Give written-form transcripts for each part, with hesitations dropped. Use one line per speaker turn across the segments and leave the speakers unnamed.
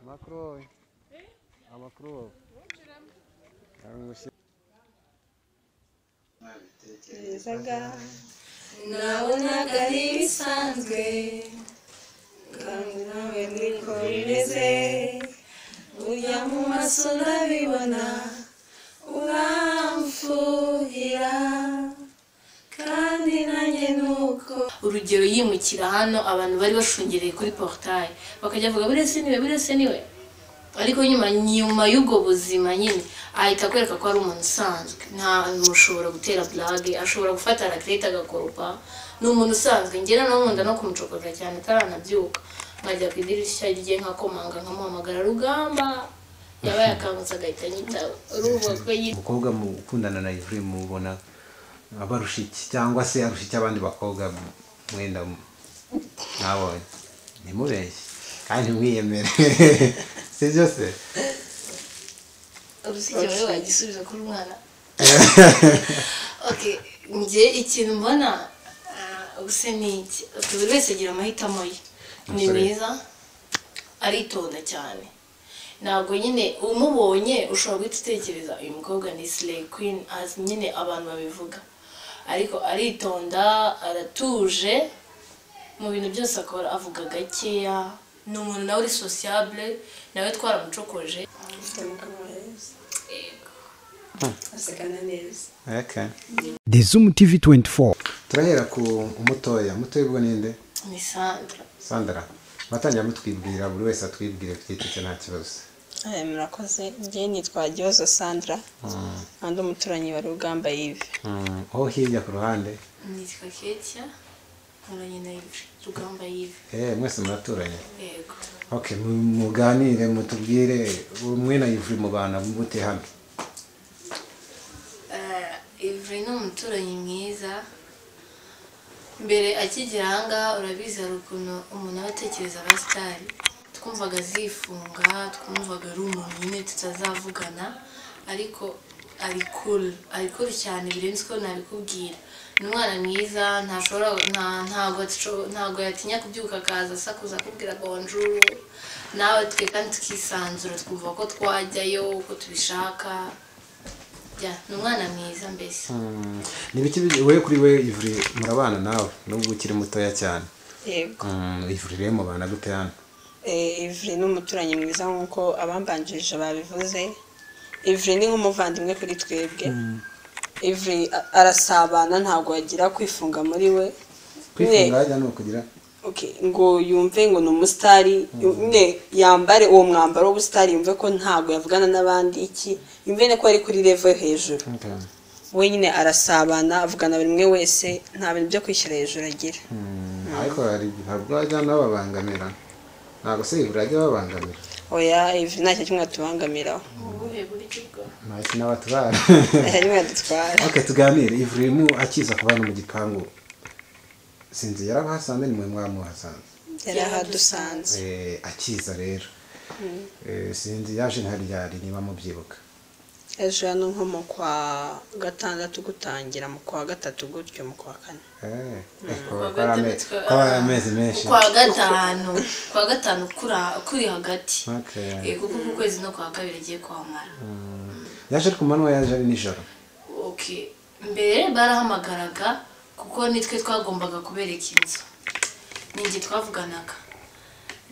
Amakuru wowe, amakuru wowe.
Nabonaga ari ibisanzwe, kandi nawe niko bimeze. Burya mu maso ndabibona, uramfuhira kandi nanjye nuko.
Urugero, yimukira hano, abantu bari bashungereye kuri portail, bakajya bavuga: "Buriya se niwe? Buriya se niwe?" Ariko nyuma y'ubwo buzima nyine ahita akwereka ko ari umuntu usanzwe. Nta mushobora gutera blague, ashobora gufata raclette agakoropa. Ni umuntu usanzwe. Ngera no nkunda no kumucokoza cyane ataranabyuka, nkajya ku idirishya rye nkakomanga, nkamuhamagara "Rugamba", yaba yakangutse agahita anyitaba. Urumva ko nyine
Umukobwa mu ukundana na Yverry mubona abarusha iki, cyangwa se arusha iki abandi bakobwa mwenda mwabonye? Ntimubeshye kandi ntimwiyemere, si byo se?
Urusike wowe wagisubiza kuri umwana. Okay, njye ikintu mbona, ubuse ni iki? Okay, buri wese agira amahitamo ye. Ni
Umusore.
mwiza, aritonda cyane. Ntabwo nyine umubonye ushobora guhita utekereza uyu mukobwa ni slay queen as nyine abantu babivuga, ariko aritonda, aratuje mu bintu byose akora, avuga gakeya. Ni umuntu nawe uri sociable, nawe twaramucokoje.
Afite mu kanwa heza.
Yego.
Asekana neza.
Okay.
The Zoom TV 24.
Turahera ku umutoya. Umutoya ubwo ninde?
Ni Sandra.
Sandra, batangira mutwibwira, buri wese atwibwire ku giti cye, nta kibazo.
Murakoze. Njye nitwa Gihozo Sandra, ndi umuturanyi wa Rugamba Yves.
Aho hirya ku ruhande?
Nitwa Ketia, nturanye na Yves, Rugamba Yves.
Mwese muraturanye?
Yego.
Okay, muganire, mutubwire umwe na Yverry mubana mute hano?
Yves ni umuturanyi mwiza. Mbere akigera ahangaha, urabizi hari ukuntu umuntu aba atekereza abasitari, twumvaga azifunga, twumvaga ari umuntu nyine tutazavugana, ariko ari cool, ari cool cyane birenze uko nabikubwira. Ni umwana mwiza, ntashobora ntabwo yatinya kubyuka akaza asakuza akubwira bonjour, nawe twe kandi tukisanzura, twumva ko twajyayo uko tubishaka. Ya, ni umwana mwiza mbese.
Ni ibiki wowe, kuri we Yverry murabana nawe nubwo ukiri mutoya cyane?
Yego.
Yverry rero mubana gute hano?
Yverry ni umuturanyi mwiza nk'uko abambanjirije babivuze. Yverry ni nk'umuvandimwe kuri twebwe. Yverry arasabana, ntabwo agira kwifunga muri we.
Kwifunga hajya ni ukugira
Okay, ngo yumve ngo ni umusitari nyine, yambare uwo mwambaro w'ubusitari, yumve ko ntabwo yavugana n'abandi iki, yumve ko ari kuri level yo hejuru. We nyine arasabana, avugana buri umwe wese, nta bintu byo kwishyira hejuru agira.
Ariko hari ubwo bajya n'ababangamira, ntabwo se Yverry ajya ababangamira?
Oya, Yverry nta kintu kimwe atubangamiraho.
Mu buhe buryo bwo?
Nta kintu abatwara?
Nta kimwe adutwara.
Okay, tuganire. Yverry mu akiza kuba hano mu gipangu, sinzi, yarabahasanze, ni mwe mwamuhasanze?
Yarahadusanze.
Akiza rero, sinzi yaje nka ryari, niba mubyibuka.
Ejo hano nko mu kwa gatandatu, gutangira mu kwa gatatu gutyo, mu kwa kane.
Kwa
ko ari
gatandatu
ko ari amezi menshi.
Kwa gatanu kuri hagati. Kuko ku kwezi no kwa kabiri agiye kwamara.
Yaje ari ku manywa, yaje ari nijoro?
Okay, mbere barahamagaraga, kuko nitwe twagombaga kubereka inzu, ninjye twavuganaga.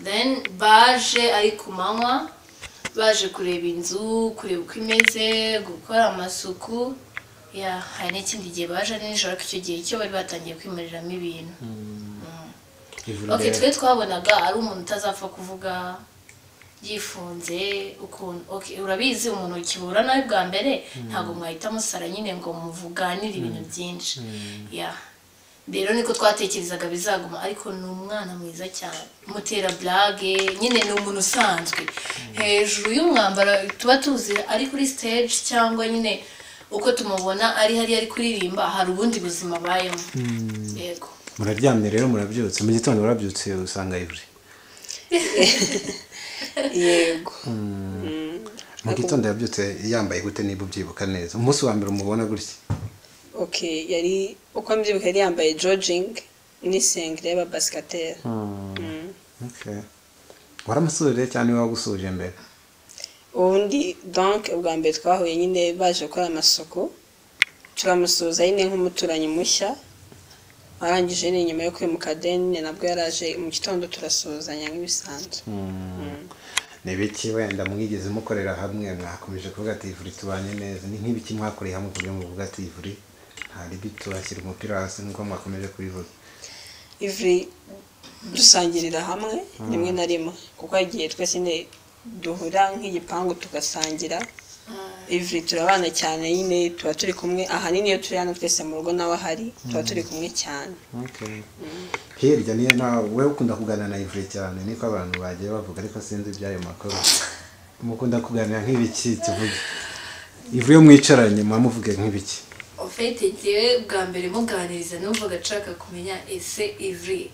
Then baje ari ku manywa, baje kureba inzu, kureba uko imeze, gukora amasuku. Ya, hari n'ikindi gihe baje ari nijoro, ariko icyo gihe cyo bari batangiye kwimuriramo ibintu.
Ivuriro.
Okay, twe twabonaga ari umuntu utazapfa kuvuga, yifunze ukuntu. Okay, urabizi umuntu ukibura nawe bwa mbere ntabwo mwahita musara nyine ngo muvuganire ibintu byinshi. Ya, rero niko twatekerezaga bizaguma, ariko ni umwana mwiza cyane, mutera blague nyine, ni umuntu usanzwe. Hejuru y'umwambaro tuba tuzi ari kuri stage, cyangwa nyine uko tumubona ari hariya ari kuririmba, hari ubundi buzima abayemo. Yego.
Muraryamye rero, murabyutse mu gitondo, urabyutse usanga Yverry?
Yego.
Mu gitondo yabyutse yambaye gute, niba ubyibuka neza, umunsi wa mbere umubona gutya?
Okay, yari, uko mbyibuka, yari yambaye jogging n'isengeri y'ababasikateri.
Okay. Waramusuhuje cyane wagusuje mbere?
Ubundi donc ubwa mbere twahuye nyine baje gukora amasuku, turamusuhuza nyine nk'umuturanyi mushya. Arangije ni nyuma yo kwimuka deni nabwo yaraje mu gitondo turasuhuzanya nk'ibisanzwe.
Ni ibiki wenda mwigeze mukorera hamwe mwakomeje kuvuga ati Ivry tubanye neza? Ni nk'ibiki mwakoreye hamwe kugira ngo muvuge ati Ivry nta ribi turashyira umupira hasi nk'uko mwakomeje kubivuga?
Ivry dusangirira hamwe rimwe na rimwe, kuko igihe twese nyine duhura nk'igipangu tugasangira. Ivry turabana cyane nyine, tuba turi kumwe ahanini iyo turi hano twese mu rugo nawe ahari, tuba turi kumwe cyane.
Hirya niyo nawe ukunda kuganira na Ivry cyane niko abantu bagiye bavuga, ariko sinzi iby'ayo makuru. Mukunda kuganira nk'ibiki? Tuvuge Ivry iyo mwicaranye mwamuvuge nk'ibiki?
En fait njyewe bwa mbere muganiriza numvaga nshaka kumenya ese Ivry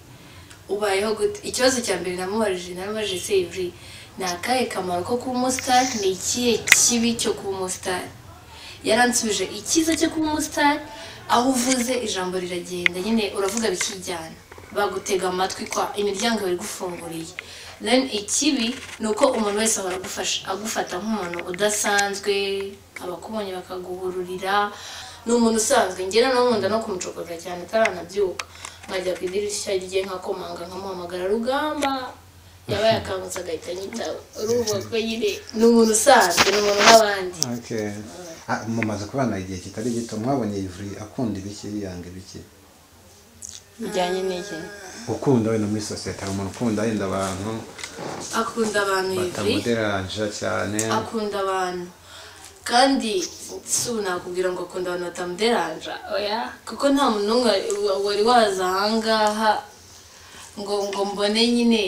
ubayeho gute. Ikibazo cya mbere namubajije ese Ivry ni akahe kamaro ko kuba umusitari, ni ikihe kibi cyo kuba umusitari? Yaransubije icyiza cyo kuba umusitari, aho uvuze ijambo riragenda nyine, uravuga bikijyana, bagutega amatwi kwa imiryango bari gufunguriye. Then ikibi ni uko umuntu wese ahora agufata nk'umuntu udasanzwe, abakubonye bakaguhururira. Ni umuntu usanzwe, ngera no nkunda no kumucokoza cyane ataranabyuka, nkajya ku idirishya rye nkakomanga nkamuhamagara Rugamba, yaba yakangutse agahita anyitaba. Urumva ko nyine ni umuntu usanzwe, ni umuntu nk'abandi.
Mumaze kubana igihe kitari gito, mwabonye Ivry akunda ibiki yanga ibiki
bijyanye n'iki?
Ukunda wenda muri sosiyete hari umuntu ukunda yenda abantu,
akunda abantu Ivry
batamuderanja cyane,
akunda abantu kandi si ubu nakubwira ngo akunda abantu batamuderanja, oya, kuko nta muntu n'umwe wari waza ahangaha ngo mbone nyine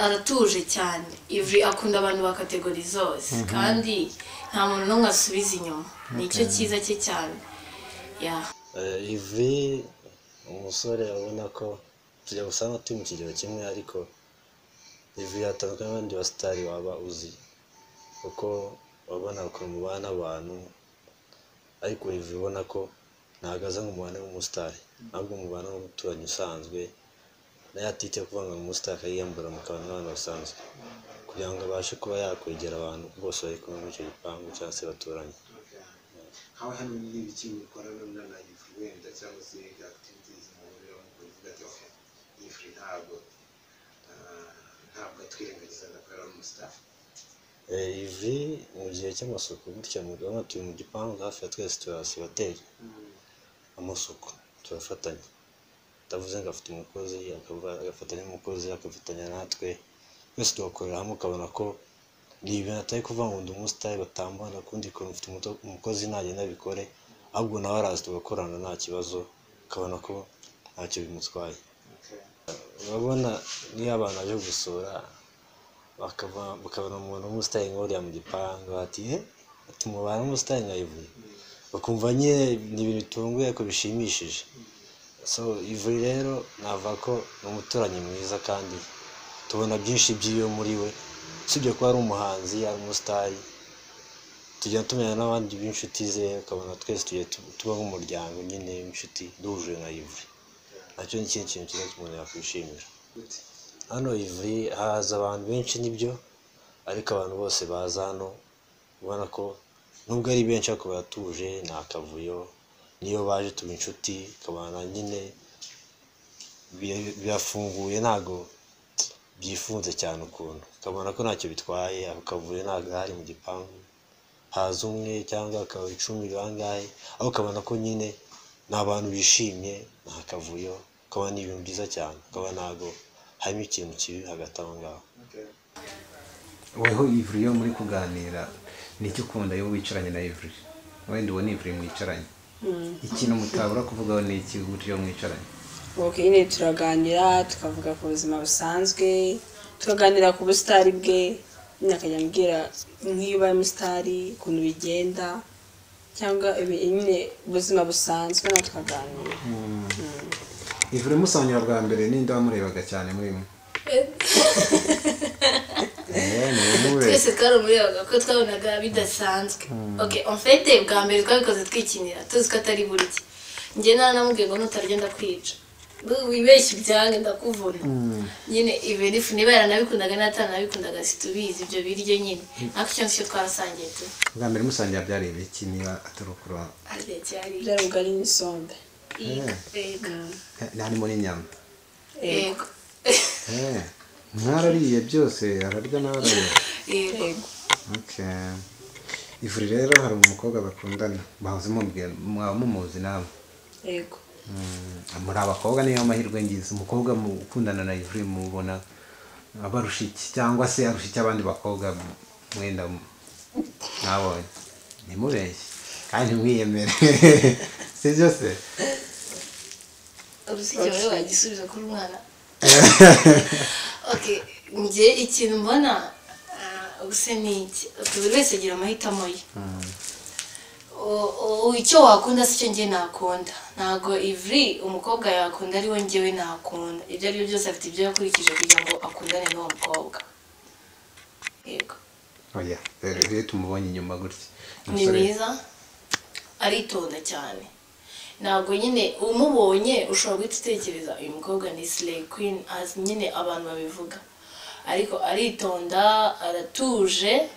aratuje cyane. Ivry akunda abantu ba kategori zose kandi nta muntu n'umwe asubiza inyuma, nicyo cyiza cye cyane.
Ivry umusore abona ko tujya gusa turi mu kigero kimwe, ariko Ivry atandukanye n'abandi basitari waba uzi, kuko wabona ukuntu mubana n'abantu, ariko Ivry ubona ko ntabwo aza ngo mubane nk'umusitari, ahubwo mubana nk'umuturanyi usanzwe, nayo atite kuvuga ngo umusitari akayiyambura mukabana n'abantu basanzwe, kugira ngo abashe kuba yakwegera abantu bose bari kumwe muri icyo gipangu cyangwa se baturanye.
Haba hano n'ibiki mukorana na Ivry wenda cyangwa se activities muhuriraho mukavuga ati okay Ivry ntabwo atwirengagiza agakora umusitari?
Ivry mu gihe cy'amasuku gutya mugabane turi mu gipangu hafi ya twese turasibateri amasuku turafatanya, ndavuze ngo afite umukozi agafatanya n'umukozi akafatanya natwe twese tugakorera hamwe, ukabona ko ni ibintu atari kuvuga ngo ndi umusitari batambana kundi kuntu mfite umukozi nagenda abikore, ahubwo nawe araza tugakorana nta kibazo, ukabona ko ntacyo bimutwaye. Urabona niyo abantu baje gusura bakabona umuntu w'umusitari nk'uriya mu gipangu bati ati mubana n'umusitari nka Ivry, bakumva nyine ni ibintu bitunguye ariko bishimishije. So Ivry rero navuga ko ni umuturanyi mwiza kandi tubona byinshi by'iyo muri we, usibye kuba ari umuhanzi ari umusitari, tujya tumenya n'abandi b'inshuti ze, ukabona twese tugiye tuba nk'umuryango nyine w'inshuti duhuje na Ivry. Nacyo ni ikindi kintu cyiza umuntu yakwishimira. Hano Ivry haza abantu benshi nibyo, ariko abantu bose baza hano ubona ko nubwo ari benshi ariko baratuje, nta kavuyo, niyo baje tuba inshuti, ukabana nyine birafunguye ntago byifunze cyane ukuntu, ukabona ko ntacyo bitwaye, ako kavuyo ntabwo gahari mu gipangu, haza umwe cyangwa akaba 10 bangahe, aho ukabona ko nyine ni abantu bishimye, nta kavuyo, ukabona ni ibintu byiza cyane, ukabona ntago harimo ikintu kibi hagati aho ngaho.
Weho Ivry iyo muri kuganira ni iki ukunda iyo wicaranye na Ivry? Wenda uwo ni Ivry mwicaranye, ikintu mutabura kuvugaho ni iki uburyo mwicaranye?
Okay, nyine turaganira tukavuga ku buzima busanzwe, tukaganira ku busitari bwe, nyine akajya ambwira nk'iyo ubaye umusitari ukuntu bigenda, cyangwa nyine ubuzima busanzwe natwe tukaganira.
Ivry musangira bwa mbere ninde wamurebaga cyane muri mwe?
Twese twaramurebaga kuko twabonaga bidasanzwe. Okay, en fait bwa mbere twabikoze twikinira tuzi ko atari burya. Njye naramubwiye ngo nutarya ndakwica. Wibeshye ibyange ndakuvuna. Nyine even if niba yaranabikundaga n'atanabikundaga situbizi ibyo biryo nyine. Ariko icyo nicyo twarasangiye tu.
Bwa mbere musangira byari ibiki niba atari ukura?
Byari ubugari n'isombe.
Yego.
Harimo n'inyama.
Yego.
Mwarariye byose ararya n'arariye.
Yego.
Okay. Ivuri rero hari umukobwa bakundana bahoze mubwira mumuzi nawe.
Yego.
Muri abakobwa niyo amahirwe ngize umukobwa ukundana na Ivuri mubona abarusha iki cyangwa se arusha iki abandi bakobwa mwenda mwabonye? Ntimubeshye kandi ntimwiyemere. Si byo se?
Urusike wowe wagisubiza kuri umwana. Okay, njye ikintu mbona ubuse ni iki? Buri wese agira amahitamo ye. Icyo wakunda si cyo njye nakunda. Ntago Ivuri umukobwa yakunda ari we njyewe nakunda. Ibyo ari byo byose afite ibyo yakurikije kugira ngo akundane n'uwo mukobwa. Yego.
Oya, rero tumubonye inyuma gutya.
Ni mwiza, aritonda cyane. Ntabwo nyine umubonye ushobora guhita utekereza uyu mukobwa ni Slay Queen as nyine abantu babivuga. Ariko aritonda, aratuje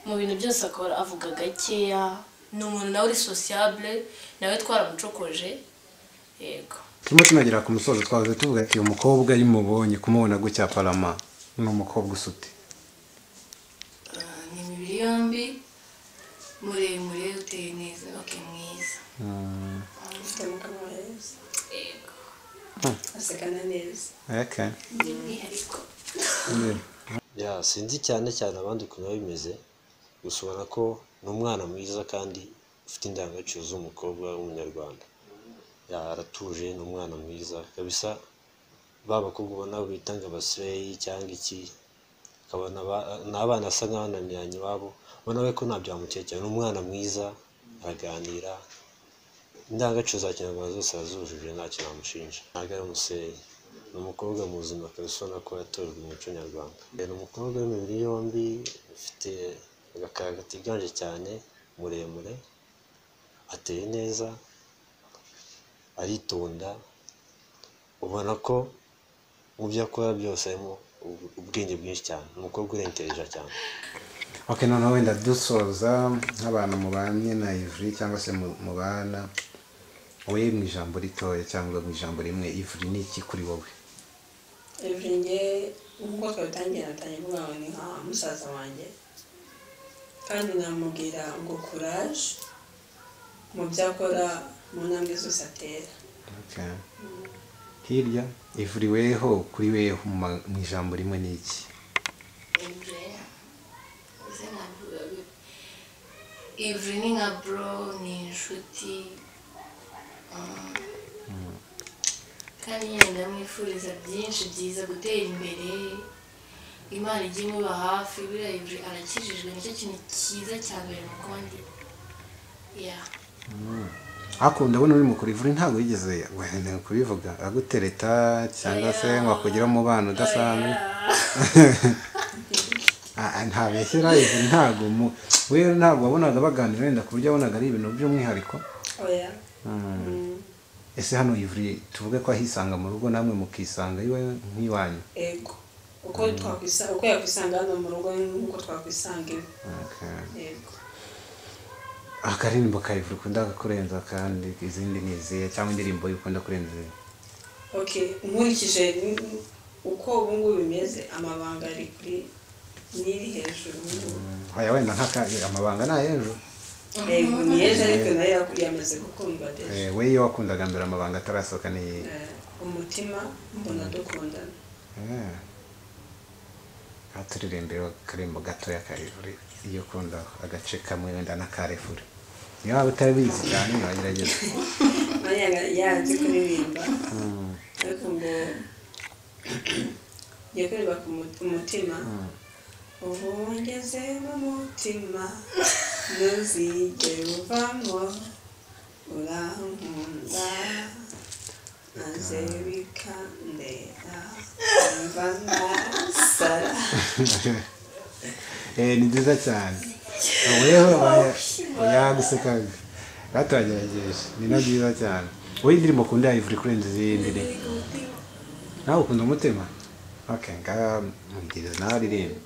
mu bintu byose akora, avuga gakeya. Ni umuntu nawe uri sociable, nawe twaramucokoje. Yego.
Turimo tunagera ku musozo twahoze tuvuga ati uyu mukobwa yimubonye kumubona gutya parama ni umukobwa usute.
Ni imibiri yombi, muremure, uteye neza, okay, mwiza.
Ufite mu kanwa heza.
Yego.
Asekana neza.
Okay.
Ni umwihariko.
Ya sinzi cyane cyane abandi ukuntu bimeze, gusa ubona ko ni umwana mwiza kandi ufite indangagaciro z'umukobwa w'umunyarwanda. Ya aratuje, ni umwana mwiza kabisa. Ba bakobwa ubona bitanga abasireyi cyangwa iki, akabona n'abana asa nk'abananiranye iwabo, ubona we ko ntabyo bamukekera. Ni umwana mwiza, araganira, indangagaciro za kinyarwanda zose arazujuje, ntacyo namushinja. Ntabwo ari umuseyi, ni umukobwa muzima kabisa, ubona ko yatojwe umuco nyarwanda. Ni umukobwa w'imibiri yombi, ufite agakara katiganje cyane, muremure, ateye neza, aritonda, ubona ko mu byo akora byose harimo ubwenge bwinshi cyane. Ni umukobwa urentereje cyane.
Okay, noneho wenda dusoza nk'abantu mubanye na Ivuri cyangwa se mubana, wowe mu ijambo ritoya cyangwa mu ijambo rimwe, Ivuri ni iki kuri wowe?
Ivuri njye nk'uko twabitangiye natangiye kuvuga ngo ni nka musaza wanjye, kandi namubwira ngo courage mu byo akora, mu ntambwe zose atera.
Okay. Hirya Ivuri weho kuri weho mu ijambo rimwe ni iki?
Ivuri ni nka bro, ni inshuti, kandi nyine ndamwifuriza byinshi byiza, gutera imbere, Imana ijye imuba hafi. Buriya Ivuri arakijijwe, nicyo kintu cyiza cya mbere mukundi. Yeah.
Ariko ndabona uri mukuru, Ivuri ntabwo yigeze kubivuga agutereta cyangwa se ngo akugire umubano udasanzwe. Ntabeshyera Ivuri, ntabwo we ntabwo wabonaga baganira wenda ku buryo wabonaga ari ibintu by'umwihariko.
Oya.
Ese hano Ivuri tuvuge ko ahisanga mu rugo namwe mukisanga iwe nk'iwanyu?
Yego. Uko twakwisanga, uko yakwisanga hano mu rugo nk'uko twakwisanga iwe.
Okay.
Yego.
Akaririmbo ka Ivuri ukunda kurenza kandi izindi ni izihe cyangwa indirimbo ukunda kurenza izindi?
Okay, nkurikije uko ubu ngubu bimeze, amabanga ari kuri niri hejuru.
Oya wenda nk'aka amabanga ni hejuru.
Yego ni hejuru ariko nayo yamaze gukundwa deje.
We iyo wakundaga mbere amabanga atarasohoka ni
umutima mbona dukundana.
Aturirimbire akarimbo gatoya ka Ivuri iyo ukunda agace kamwe wenda n'akarefure. Niyo waba utabizi cyane wagerageza.
Yanze kuririmba ariko ngo ngiye kuririmba ku mutima. Ubu ngeze mu mutima ntuzigere uvamo, urankunda maze bikandera mva nasara.
Ni nziza cyane. Weho yagusekaga batagerageje, ni na byiza cyane. Wowe indirimbo ukunda ya Yverry kurenza izindi ni? Nawe ukunda umutima? Okay, ngaha mbwiriza nawe aririmbe.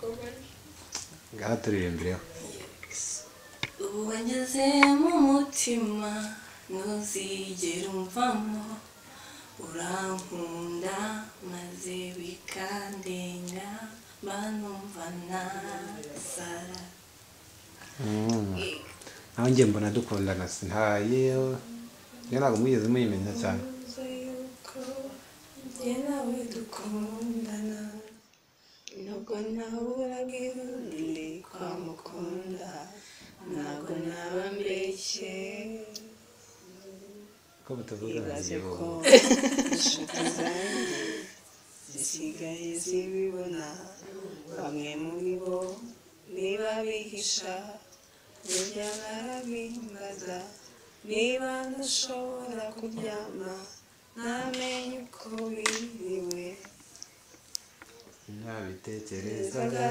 Ngaha turirimbireho.
Ubu wageze mu mutima ntuzigera umvamo, urankunda maze bikandenga banumva nasara.
Nawe njye mbona dukundana sintayeho. Njye ntabwo mwigeze muyimenya cyane.
Njye nawe dukundana nubwo naburaga irundi kwa mukunda ntabwo naba mbeshye.
Ko batavuga
Ibaze ko inshuti zanjye zisigaye zibibona, bamwe muri bo niba bihisha burya barabimbaza, niba ntashobora kuryama ntamenye uko biriwe.
Nabitekerezaga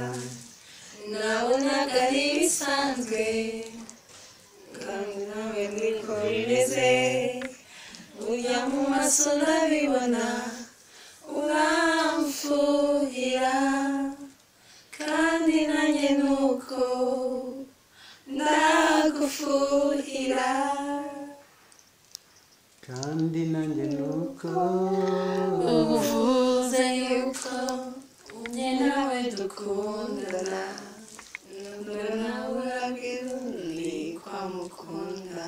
nabonaga ari ibisanzwe,
kandi nawe niko bimeze, burya mu maso ndabibona uramfuhira, kandi nanjye nuko ndagufuhira,
kandi nanjye nuko
ubuvuze yuko njye nawe
dukundana nubwo naburaga irundi kwa mukunda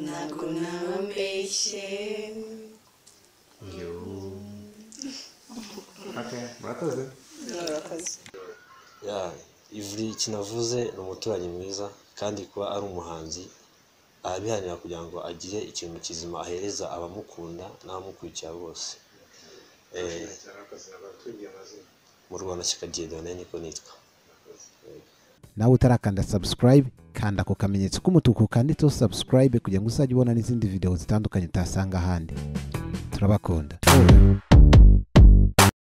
ntabwo naba mbeshye.
Okay, murakoze.
Murakoze.
Ya Yverry ikinavuze ni umuturanyi mwiza, kandi kuba ari umuhanzi arabiharanira kugira ngo agire ikintu kizima ahereza abamukunda n'abamukurikira bose. Mu Rwanda Shyaka Dieudonné niko nitwa.
Nawe utarakanda subscribe, kanda ku kamenyetso k'umutuku kanditseho subscribe kugira ngo uzajye ubona n'izindi video zitandukanye utasanga ahandi. Turabakunda.